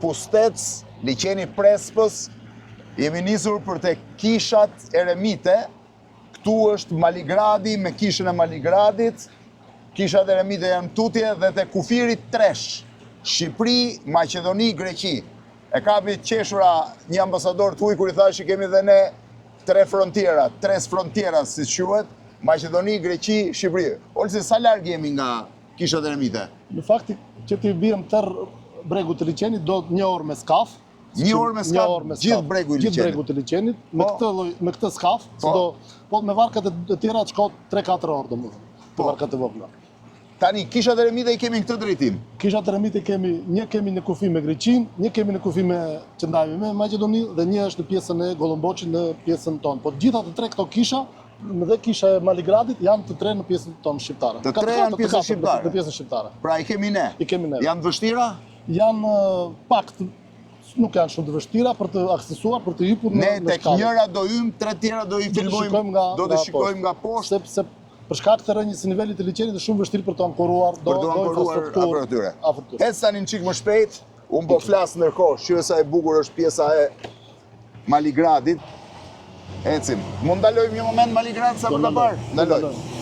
Pustec, liqeni Prespës, jemi nisur për te kishat eremite, këtu është Maligradi me kishën e Maligradit, kishat eremite janë tutje dhe te kufiri tresh, Shqipëri, Maqedoni, Greqi. E kapi të qeshura një ambasador të huaj kur i thashë që kemi dhe ne tre frontiera, tres frontiera siç quhet, Maqedoni, Greqi, Shqipëri. Olsi, sa larg jemi nga kishat eremite? Në fakt, që t'i bijem tërë bregut të liqenit, do një orë me skaf. Një orë me skaf, gjithë bregu i liqenit. Gjithë bregu të liqenit, me po. këtë lloj, me këtë skaf, po. do, po me varkat e tjera të shkohet 3-4 orë domethënë, po. varkat e vogla. Tani, kishat eremite i kemi në këtë drejtim? Kishat eremite kemi, një kemi në kufi me Greqinë, një kemi në kufi me që ndajemi me Maqedoninë dhe një është në pjesën e Gollomboçit në pjesën tonë. Po të gjitha të tre këto kisha Dhe kisha e Maligradit janë të tre në pjesën tonë shqiptare. Të tre janë në pjesën shqiptare. Në pjesën shqiptare. Pra i kemi ne. I kemi ne. Janë të vështira? Janë pak të, nuk janë shumë të vështira për të aksesuar, për të hipur në Ne tek njëra do hyjmë, tre tjera do i filmojmë, nga, do të shikojmë nga poshtë. Sepse për shkak të rënies së nivelit të liqenit është shumë vështirë për të ankoruar, do, për të ankoruar afër atyre. Afër tyre. Ec tani një çik më shpejt, unë po flas ndërkohë, shihe sa e bukur është pjesa e Maligradit. Ecim. Mund ndalojmë një moment Maligrad sa për ta parë? Ndalojmë.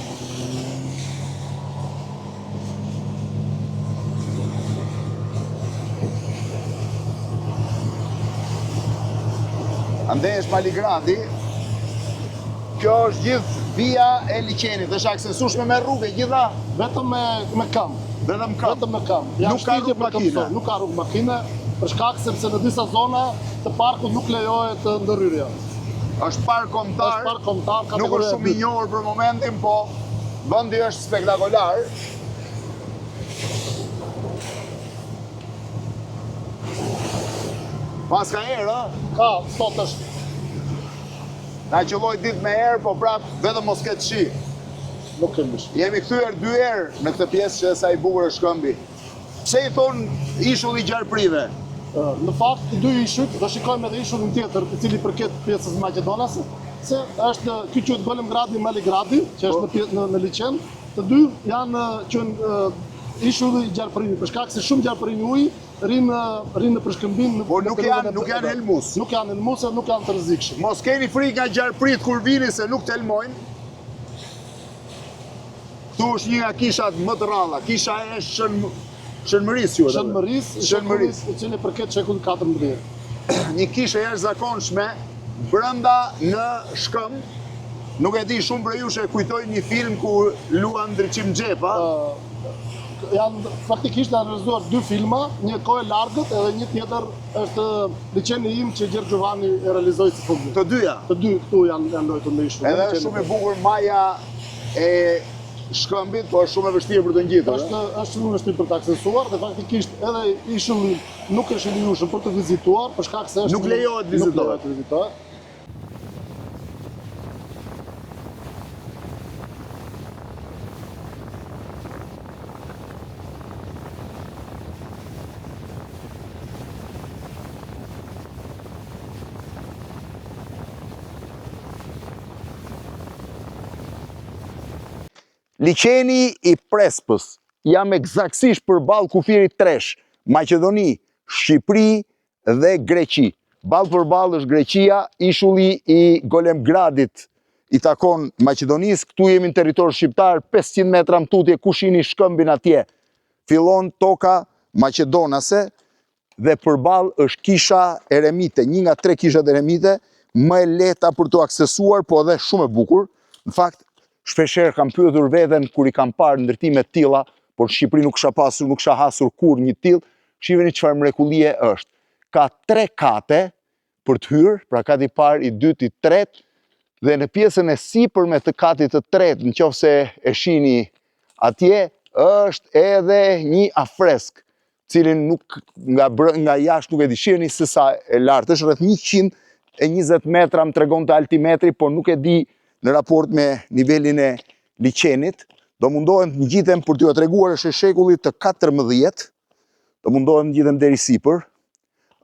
Andej është Maligradi. Kjo është gjithë vija e liqenit, është aksesueshme me rrugë e gjitha? Vetëm me me këmbë. Vetëm këmbë. Vetëm me këmbë. Janë nuk ka rrugë makine. Nuk ka rrugë makine, për shkak sepse në disa zona të parkut nuk lejohet ndërhyrja. Është park kombëtar. Është park kombëtar, nuk është shumë i njohur për momentin, po vendi është spektakolar. Paska erë, ë? Ka, sot është. Na qëlloi ditë me erë, po prap vetëm mos ketë shi. Nuk kemi shi. Jemi kthyer dy herë në këtë pjesë që sa i bukur është shkëmbi. Pse i thonë ishulli i gjarprinjve? Në fakt, të dy ishujt, do shikojmë edhe ishullin tjetër, i cili përket pjesës maqedonase, se është ky quhet Golemgradi, Maligradi, që është po. në në, në liqen, të dy janë quhen ishulli i gjarprinjve, për shkak se shumë gjarprinj uji rrinë rrinë nëpër shkëmbin në Por nuk janë nuk janë helmues. Nuk janë helmues, nuk janë të rrezikshëm. Mos keni frikë nga gjarprinjtë kur vini se nuk të helmojnë. Këtu është një nga kishat më të rralla, kisha e Shën Shën Mërisë quhet. Shën Mërisë, Shën Mërisë, e cila i përket shekullit 14. Një kishë e jashtëzakonshme brenda në shkëmb. Nuk e di shumë prej jush e kujtojnë një film ku luan Ndriçim Xhepa. Uh, janë faktikisht janë realizuar dy filma, një kohë e largët edhe një tjetër është Liqeni im që Gjergj Xhuvani e realizoi së fundmi. Të dyja. Të dy këtu janë janë luajtur në ishull. Edhe është shumë e bukur maja e shkëmbit, po është shumë e vështirë për të ngjitur. Është është shumë e vështirë për të aksesuar dhe faktikisht edhe ishulli nuk është i lejueshëm për të vizituar për shkak se është nuk lejohet të vizitohet. Nuk lejohet të vizitohet. Liqeni i Prespës, jam ekzaktësisht përballë kufirit tresh, Maqedoni, Shqipëri dhe Greqi. Ballë për ballë është Greqia, ishulli i Golemgradit i takon Maqedonisë, këtu jemi në territor shqiptar, 500 metra më tutje, ku shihni shkëmbin atje. Fillon toka maqedonase dhe përballë është kisha eremite, një nga tre kishat eremite, më e lehta për t'u aksesuar, po edhe shumë e bukur. Në fakt, shpeshherë kam pyetur veten kur i kam parë ndërtime të tilla, por në Shqipëri nuk kisha pasur, nuk kisha hasur kurrë një të tillë, Shiheni çfarë mrekullie është. Ka tre kate për të hyrë, pra kati i parë, i dytë, i tretë, dhe në pjesën e sipërme të katit të tretë, në qoftë se e shihni atje, është edhe një afresk, cilin nuk nga brë, nga jashtë nuk e di shiheni se sa e lartë është rreth 120 metra më tregonte altimetri, por nuk e di në raport me nivelin e liqenit, do mundohem të ngjitem për t'jua treguar është e shekullit të 14, do mundohem të ngjitem deri sipër,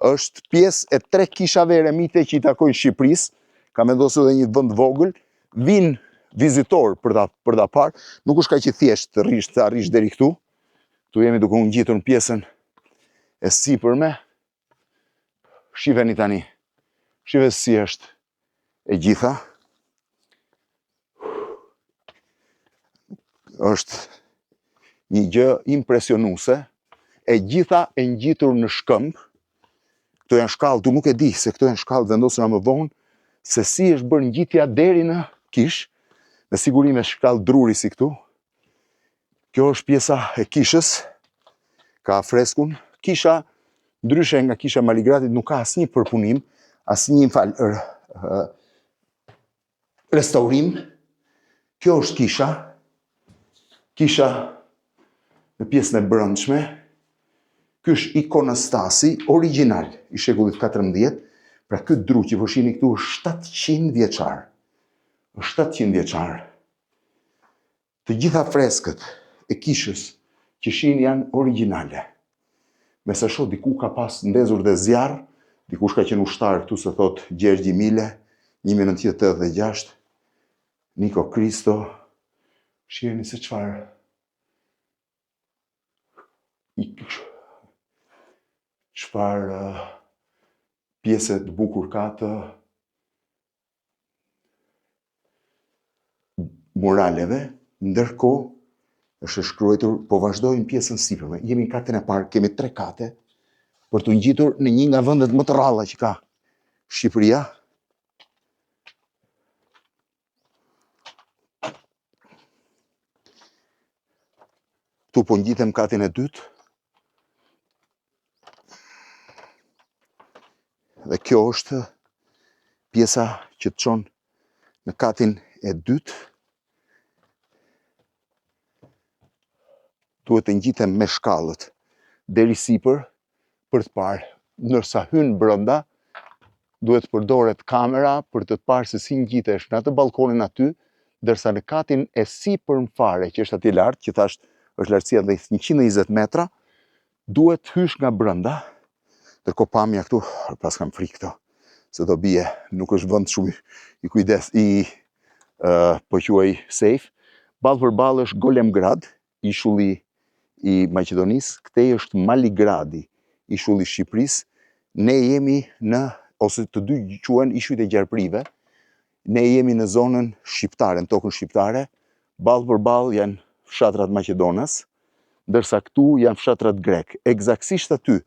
është pjesë e tre kishave eremite që i takojnë Shqipërisë, ka vendosur edhe një vend vogël, vijnë vizitorë për ta për ta parë, nuk është kaq i thjeshtë të rrish të arrish deri këtu. Këtu jemi duke u ngjitur në pjesën e sipërme. Shifeni tani. Shife si është e gjitha. Është një gjë impresionuese, e gjitha e ngjitur në shkëmb. Këto janë shkallë, tu nuk e di se këto janë shkallë të vendosura më vonë, se si është bërë ngjitja deri në kishë, me siguri me shkallë druri si këtu. Kjo është pjesa e kishës, ka freskun. Kisha, ndryshe nga kisha e Maligradit, nuk ka asnjë përpunim, asnjë, më fal, restaurim. Kjo është kisha, kisha në pjesën e brendshme. Ky është ikonostasi origjinal i shekullit 14, pra ky dru që po shihni këtu është 700 vjeçar. Është 700 vjeçar. Të gjitha freskët e kishës që shihni janë origjinale. Me sa shoh diku ka pas ndezur dhe zjarr, dikush ka qenë ushtar këtu se thotë Gjergji Mile, 1986, Niko Kristo, shiheni se çfarë çfarë pjese të bukur ka të muraleve, ndërkohë është shkruajtur, po vazhdojmë pjesën sipërme. Jemi në katin e parë, kemi tre kate për t'u ngjitur në një nga vendet më të rralla që ka Shqipëria. Ktu po ngjitem katin e dytë. Dhe kjo është pjesa që të çon në katin e dytë. Duhet të ngjitem me shkallët deri sipër për të parë. Ndërsa hyn brenda, duhet të përdoret kamera për të parë se si ngjitesh në atë ballkonin aty, ndërsa në katin e sipërm fare, që është atje lart, që thashë është lartësia dhe 120 metra, duhet të hysh nga brenda. Ndërkohë pamja këtu, pas kam frikë këto, se do bie, nuk është vend shumë i kujdes, i uh, po quaj safe. Ballë për ballë është Golemgrad, ishulli i Maqedonisë, këtej është Maligradi, ishulli i Shqipërisë. Ne jemi në ose të dy quhen ishujt e gjarpërinjve. Ne jemi në zonën shqiptare, në tokën shqiptare. Ballë për ballë janë fshatrat maqedonas, ndërsa këtu janë fshatrat grekë. Ekzaktësisht aty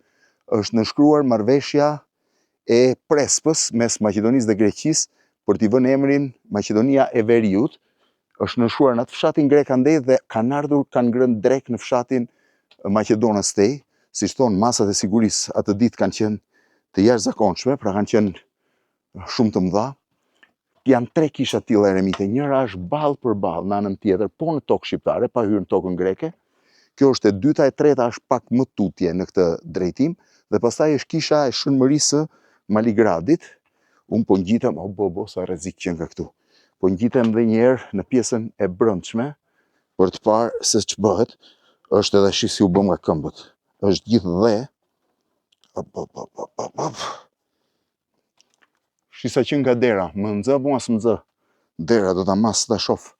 është nënshkruar marrëveshja e Prespës mes Maqedonisë dhe Greqisë për t'i vënë emrin Maqedonia e Veriut, është nënshkruar në atë fshatin grek andej dhe kanë ardhur, kanë ngrënë drekë në fshatin maqedonas tej, siç thonë masat e sigurisë atë ditë kanë qenë të jashtëzakonshme, pra kanë qenë shumë të mëdha. Janë tre kisha të tilla eremite, njëra është ballë për ballë në anën tjetër, po në tokë shqiptare, pa hyrë në tokën greke. Kjo është e dyta, e treta është pak më tutje në këtë drejtim dhe pastaj është kisha e Shën Mërisë së Maligradit. Unë po ngjitem, o bo bo sa rrezik qenka këtu. Po ngjitem dhe një herë në pjesën e brendshme për të parë se ç'bëhet. Është edhe shi si u bë nga këmbët. Është gjithë dhe. Op, op, op, op, op, op. Shi sa qenka dera, më nxë mua s'më nxë. Dera do ta mas ta shof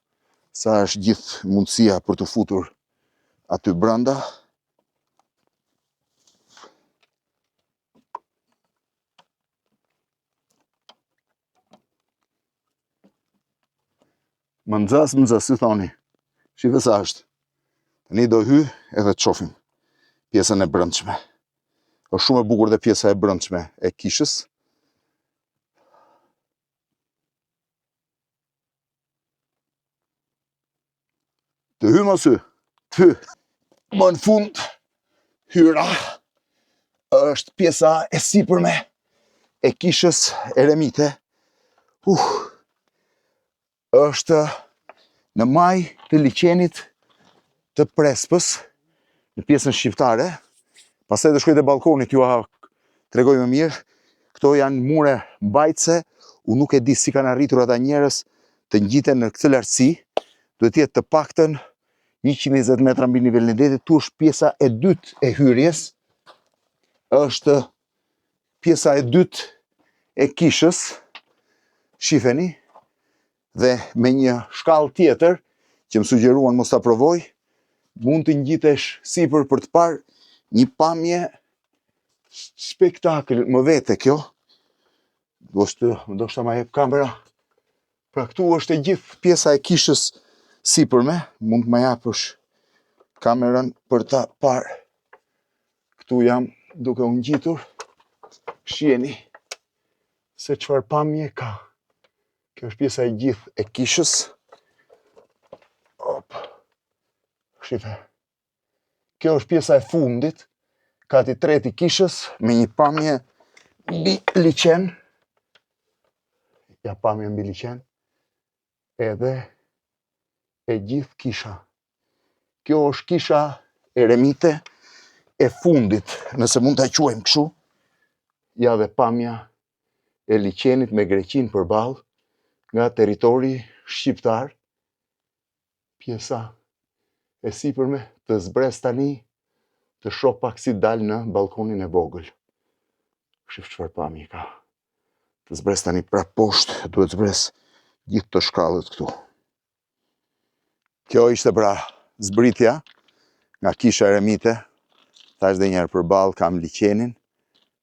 sa është gjithë mundësia për t'u futur aty brenda. Më nxë, s'më nxë, si thoni. Shife sa është. Tani do hy edhe të shofim pjesën e brendshme. Është shumë e bukur dhe pjesa e brendshme e kishës. Të hy mos hy, të hy. Më në fund, hyra është pjesa e sipërme e kishës eremite. Uh, është në majë të liqenit të Prespës, në pjesën shqiptare. Pastaj do shkoj te ballkoni t'jua tregoj më mirë. Këto janë mure mbajtëse, unë nuk e di si kanë arritur ata njerëz të ngjiten në këtë lartësi, duhet të jetë të paktën 120 metra mbi nivelin e detit, këtu është pjesa e dytë e hyrjes, është pjesa e dytë e kishës, shifeni, dhe me një shkallë tjetër, që më sugjeruan mos ta provoj, mund të ngjitesh sipër për të parë një pamje Spektakël më vete kjo. Ndoshta, ndoshta ma jep kamera. Pra këtu është e gjithë pjesa e kishës sipërme, mund të ma japësh kamerën për ta parë. Këtu jam duke u ngjitur. Shiheni se çfarë pamje ka. Kjo është pjesa e gjithë e kishës. Op. Shife. Kjo është pjesa e fundit, kati i tretë i kishës me një pamje mbi liqen. Ja pamje mbi liqen. Edhe e gjithë kisha. Kjo është kisha eremite e fundit, nëse mund ta quajmë kështu. Ja dhe pamja e liqenit me Greqinë përballë nga territori shqiptar. Pjesa e sipërme të zbres tani të shoh pak si dal në ballkonin e vogël. Shif çfarë pamje ka. Të zbres tani prap poshtë, duhet zbres gjithë të shkallët këtu. Kjo ishte pra zbritja nga kisha eremite. Thashë dhe njëherë përballë kam liqenin.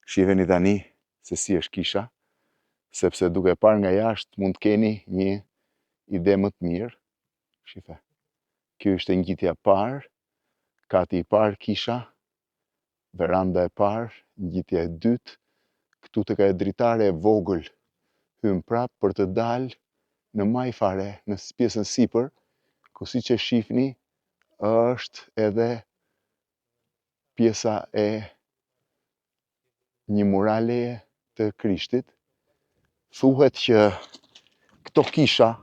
Shiheni tani se si është kisha, sepse duke parë nga jashtë mund të keni një ide më të mirë. Shife. Kjo ishte ngjitja e parë, kati i parë kisha, veranda e parë, ngjitja e dytë, këtu tek ajo dritare e vogël hym prapë për të dalë në majë fare, në pjesën sipër, ku siç e shihni është edhe pjesa e një muraleje të Krishtit, thuhet që këto kisha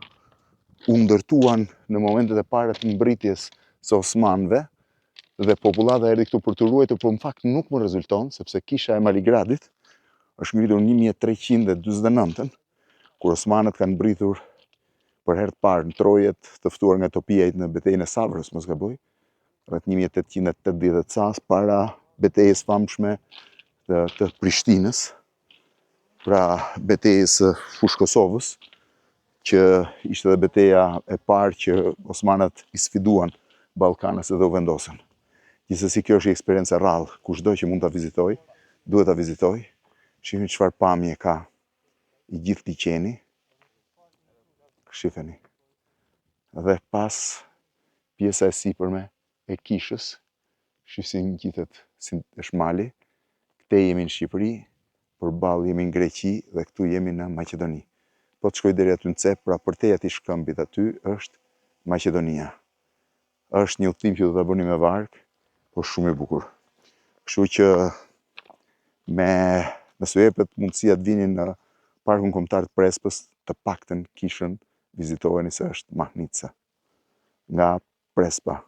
u ndërtuan në momentet e para të mbërritjes së Osmanëve dhe popullata erdhi këtu për t'u ruajtur, por në fakt nuk më rezulton, sepse kisha e Maligradit është ngritur në 1349-ën, kur Osmanët kanë mbërritur për herë të parë në trojet të ftuar nga Topiajt në betejën e Savrës, mos gaboj, rreth 1880 e ca, para betejës famshme të, të Prishtinës, pra betejës së Fushë Kosovës, që ishte dhe beteja e parë që Osmanët i sfiduan Ballkanasit dhe u vendosën. Gjithsesi kjo është një eksperiencë e rrallë, kushdo që mund ta vizitojë, duhet ta vizitojë. Shihni çfarë pamje ka i gjithë liqeni. Shifeni. Dhe pas pjesa e sipërme e kishës, shih si ngjitet, si është mali. Këtej jemi në Shqipëri, përballë jemi në Greqi dhe këtu jemi në Maqedoni. Po të shkoj deri aty në cep, pra përtej atij shkëmbit aty është Maqedonia. Është një udhëtim që do ta bëni me varkë, por shumë i bukur. Kështu që me nëse ju jepet mundësia të vini në Parkun Kombëtar të Prespës, të paktën kishën vizitojeni se është mahnitëse. Nga Prespa.